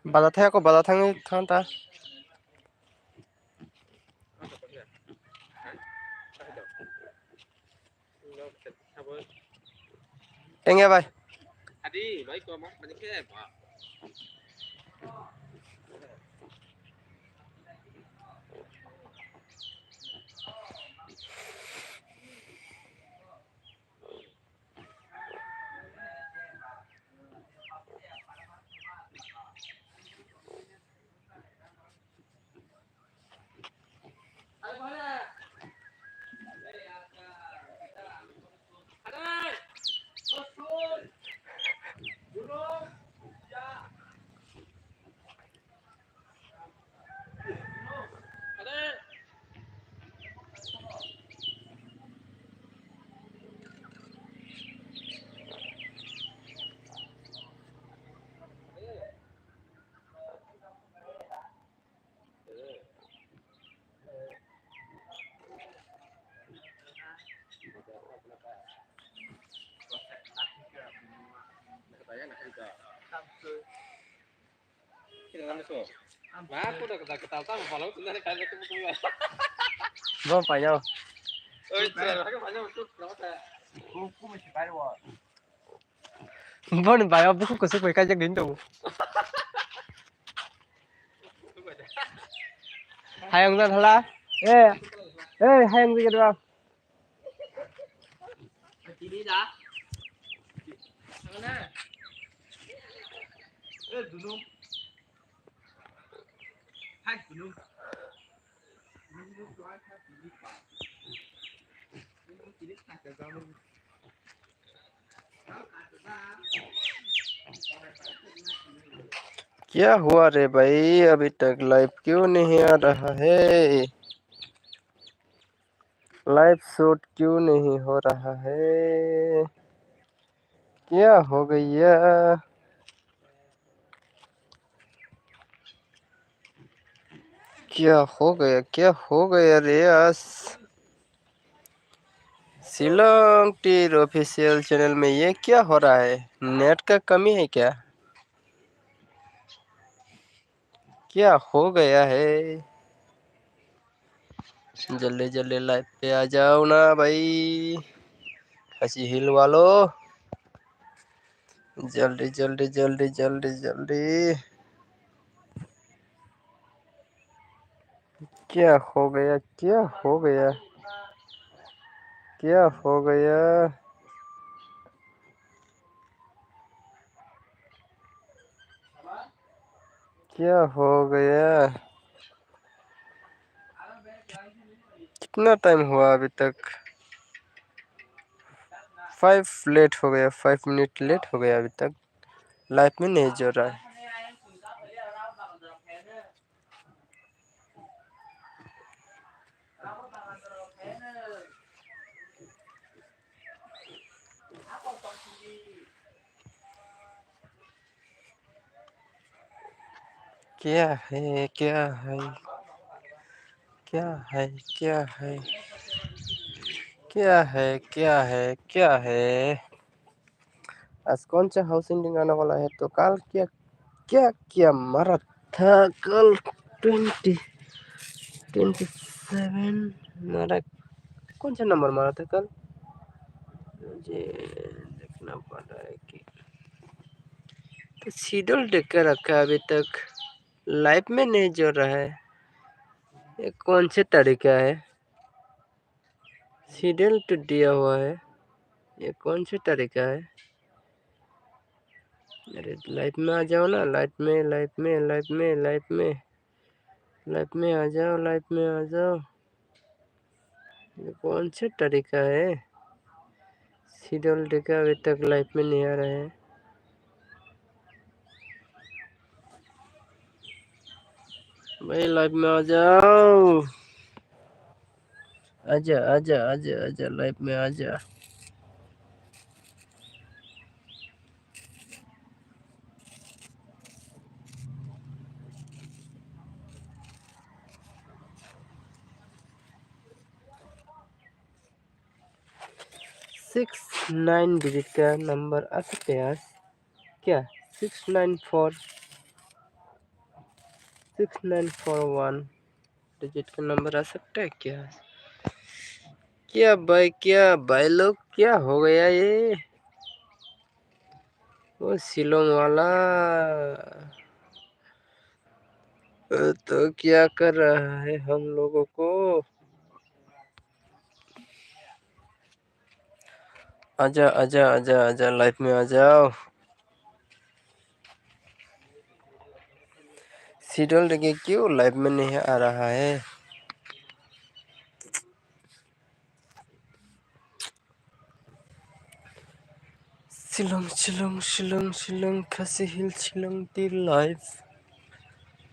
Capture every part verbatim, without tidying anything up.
Bada thaya ko, bada thangwi thang ta. Tengya bai. Bo paiyao. Boni bai o bukhuk kwchwk bai kaijak nini tongo. Hayung jan hala. Eh. Eh, hayung jan hala. क्या हुआ रे भाई, अभी तक लाइव क्यों नहीं आ रहा है? लाइव शूट क्यों नहीं हो रहा है? क्या हो गया? क्या हो गया, क्या हो गया रे आज? शिलोंग टीर ऑफिशियल चैनल में ये क्या हो रहा है? नेट का कमी है क्या? क्या हो गया है? जल्दी जल्दी लाइव पे आ जाओ ना भाई, खासी हिल वालों, जल्दी जल्दी जल्दी जल्दी जल्दी। क्या हो गया, क्या हो गया, क्या हो गया? क्या हो गया? कितना टाइम हुआ अभी तक? फाइव लेट हो गया, फाइव मिनट लेट हो गया, अभी तक लाइव में नहीं जुड़ रहा है। क्या है, क्या है, क्या है, क्या है, क्या है, क्या है, क्या है? आज कौन सा हाउस एंडिंग आने वाला है? तो कल क्या, क्या, क्या मारा था कल? ट्वेंटी, ट्वेंटी सेवन मारा, कौन सा नंबर मारा था कल? मुझे देखना पड़ रहा है कि तो शेड्यूल देख के रखा है, अभी तक लाइव में नहीं जोड़ रहा है। ये कौन से तरीका है? शेड्यूल तो दिया हुआ है, ये कौन से तरीका है? अरे लाइव में आ जाओ ना, लाइव में, लाइव में, लाइव में, लाइव में, लाइव में आ जाओ, लाइव में आ जाओ। ये कौन से तरीका है? शेड्यूल देख के अभी तक लाइव में नहीं आ रहा है। भाई लाइव में आ जाओ, आजा, आजा, आजा, आजा, लाइव में आजा। सिक्स नाइन डिजिट का नंबर आ सकता है यार। क्या? Six nine four, six nine four one digit का नंबर आ सकता है क्या? क्या भाई, क्या भाई लोग, क्या हो गया ये? वो शिलोंग वाला, तो क्या कर रहा है हम लोगों को? आजा, आजा, आजा, आजा, लाइव में आ जाओ। शिडोल देख के क्यों लाइव में नहीं आ रहा है? Shillong, Shillong, Shillong, Shillong, Khasi Hills, Shillong, the life.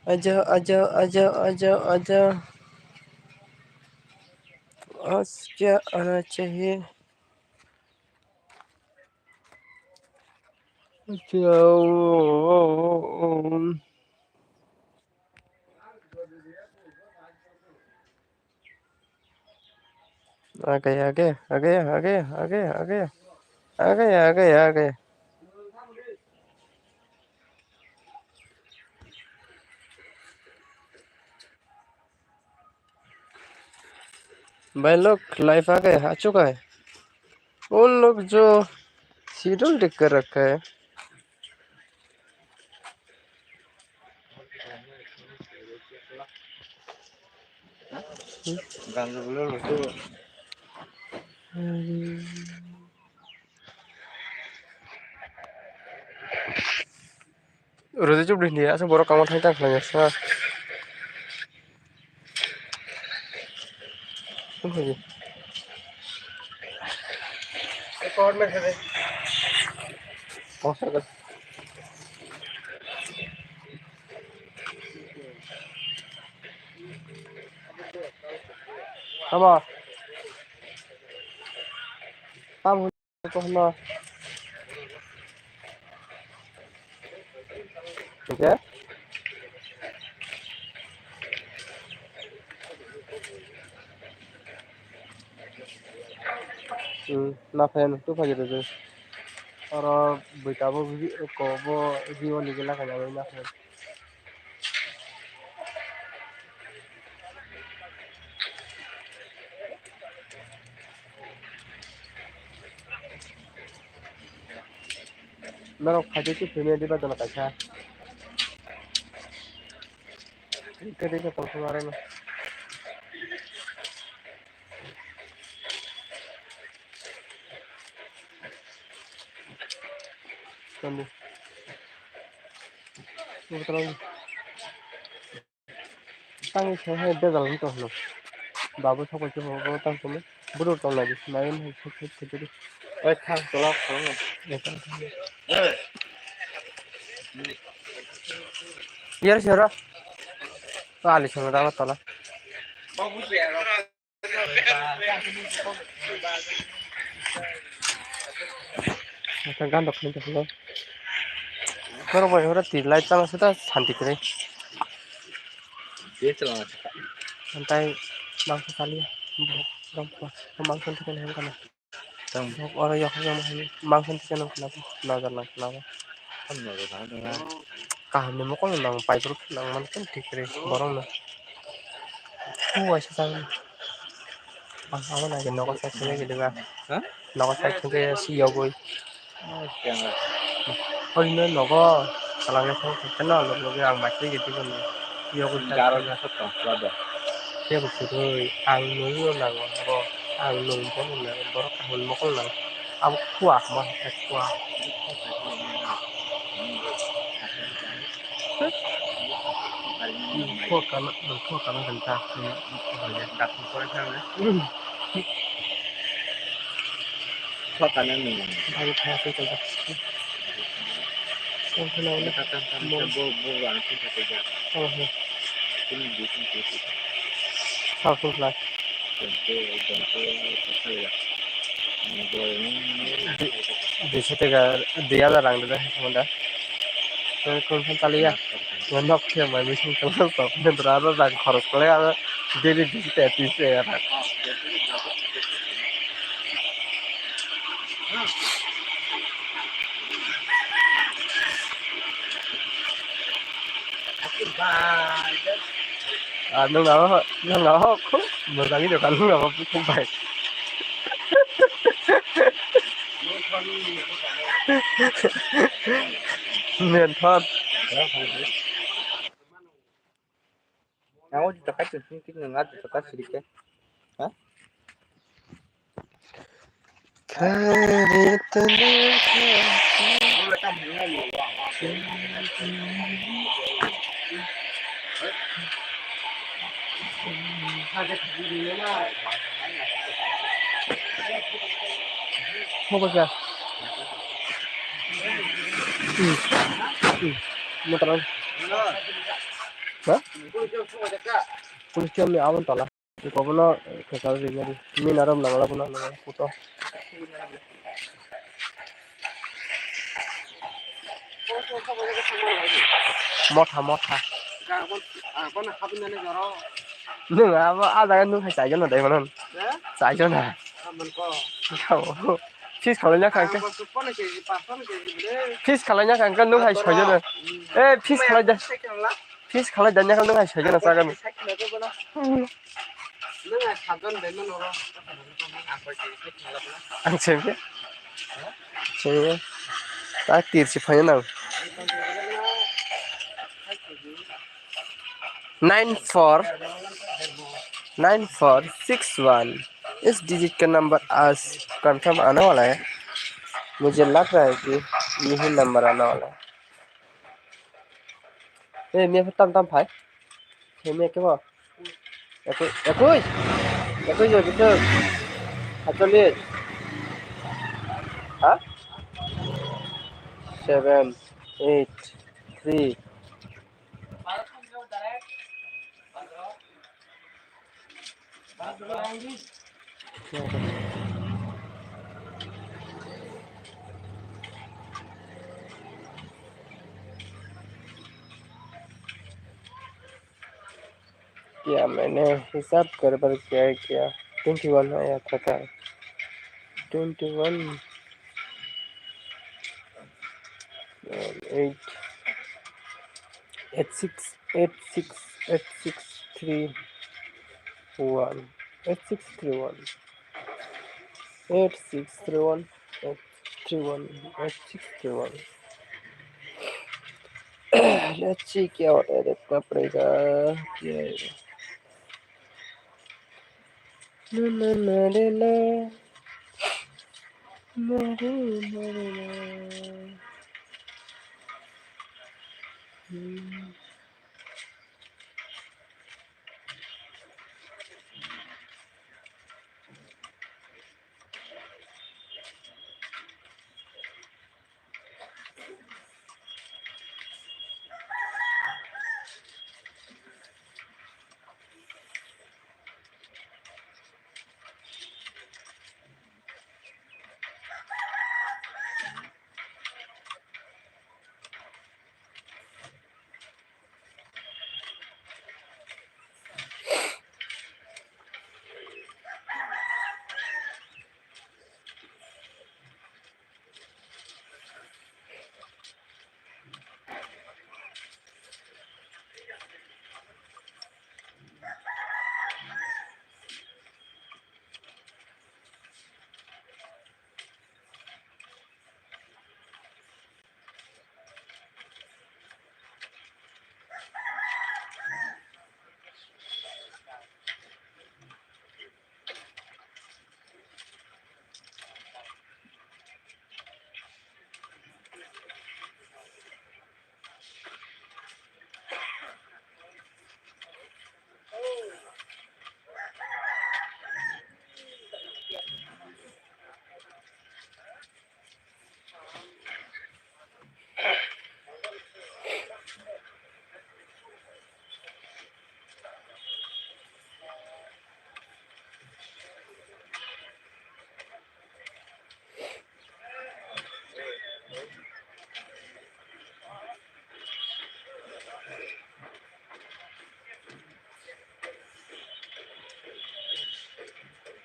आजा, आजा, आजा, आजा, आजा। आज क्या आना चाहिए? आगे, आगे, आगे, आगे, आगे, आगे, आगे, आगे, आगे। भाई लोग, लाइव आ गए, आ चुका है। उन लोग जो शेड्यूल देख कर रखा है। Rwdi chubdi hindi, asa borok kamo thang tang khlai ya, sa. Tong khaidi. Kok sakal. Tamo. Tamo. Kohno. Oke. Hmm, na fan tu phai jadu. Oro bwita bo bi-, ko bo Jio ni gela kanya na fan. Norok phaidi khe phimani diba dono kaisa. Khe dikhe tongthok areno. Tangwi se hai bejal wng tong hino. Babu sokoi se bo tang tongmani. Buru tong lai di. Nai wng hai se se se se. Oi, thang tola khoroknwi. Yer sero. Ali sero dama tola. Ata gan dok khin tong. Koro bai hora ti lai tang se ta santi kre. Antai mangsa sali. Rom ko mangsa tu kan hem kana. Oro yok yok mangsa tu kan kana. Nazar lang kana. Kaham ni mokol nang pai group nang man kan thik re borok no. Ku waisa sang. Ang abo nang nogo sai thangwi gidi ba. Ha? Nogo sai thangwi si yogwi. Oi no nogo. Kalang thang thang no log log ang mai thangwi gidi ba. Yogwi sai. Garo na sa tong swa da. Kebo kwrwi ang nungwi nango bo. Ang nung bo nung nango borok kaham ni mokol nang. Abo kuwa ma hai kuwa. Kuwa kana, kuwa kana kanta. Kuwa kana nung. Bari kaya kaya kaya. Ang kena wala. Bo, bo, ang kena kaya. Oh, oh. Ini di sini. Sao sung khlai. Di-, dui sho tega dui hajar rang rwdi hai song da. Tei kung khan chaliya. Nok khe mai bising khe sok ne dra ro rang khoros khlai aro daily dui sho tega tin sho tega rang. Ah, nung na ho, nung na ho, khub moja ni dokan nung na ho, khub bai. Menthon. Ang o juta kaisa sini tik nang a juta kaisa rike. Ha? Mo kya? Hmm. Hmm. Mo tarang. Ha? Police station ni abon tola. Kobono, eh, kwcharo rinani. Nini narom nangla bono nangla photo. Motha, motha. Nwng abo ah jaga nwng hai chaijakna dai mano. Chaijakna. Fees khalaina kha hwnkhe. Fees khalaina kha hwnkhe nwng hai soijakna. Eh, fees khalai da. Fees khalai da, nyakal nwng hai soijakna chagani. Ang sengkhe. Sengkhe. Ta tir si phaina nang. Nine four, nine four six one. इस डिजिट का नंबर आज कंफर्म आने वाला है। मुझे लग रहा है कि यही नंबर आने वाला है। Eh, miya tam tam phai. He miya kebo? Ekui, ekui. Ekui jo bitu. Atcholish. Ha? Seven, eight, three. क्या मैंने हिसाब गड़बड़ किया है क्या? ट्वेंटी वन आया था क्या? Twenty one. Eight, eight six, eight six, eight six three one, eight six three one, eight six three one, eight three one, eight six three one. Let's see क्या होता है, देखना पड़ेगा क्या है। Na, na, na, na, na. Na, na, na, na, na. Hmm.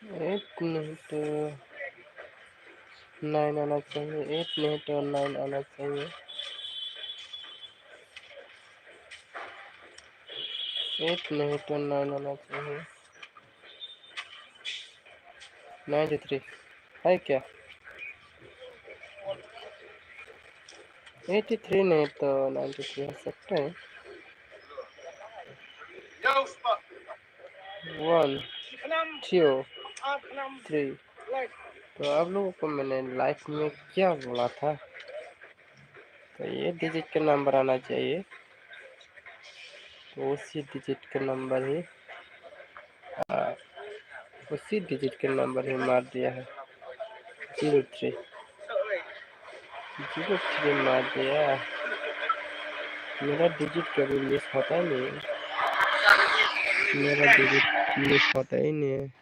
एक minute. Nine आना चाहिए, eight नहीं तो nine आना चाहिए। Eight नहीं तो nine आना चाहिए। Ninety three है क्या? Eighty three नहीं तो ninety three हो सकता है। One, two, three। तो आप लोगों को मैंने लाइफ में क्या बोला था? तो ये डिजिट का नंबर आना चाहिए। तो उसी डिजिट का नंबर ही, आ, उसी डिजिट का नंबर ही मार दिया है, ज़ीरो थ्री। ज़ीरो थ्री मार दिया। मेरा डिजिट कभी मिस होता ही नहीं। मेरा डिजिट मिस होता ही नहीं है।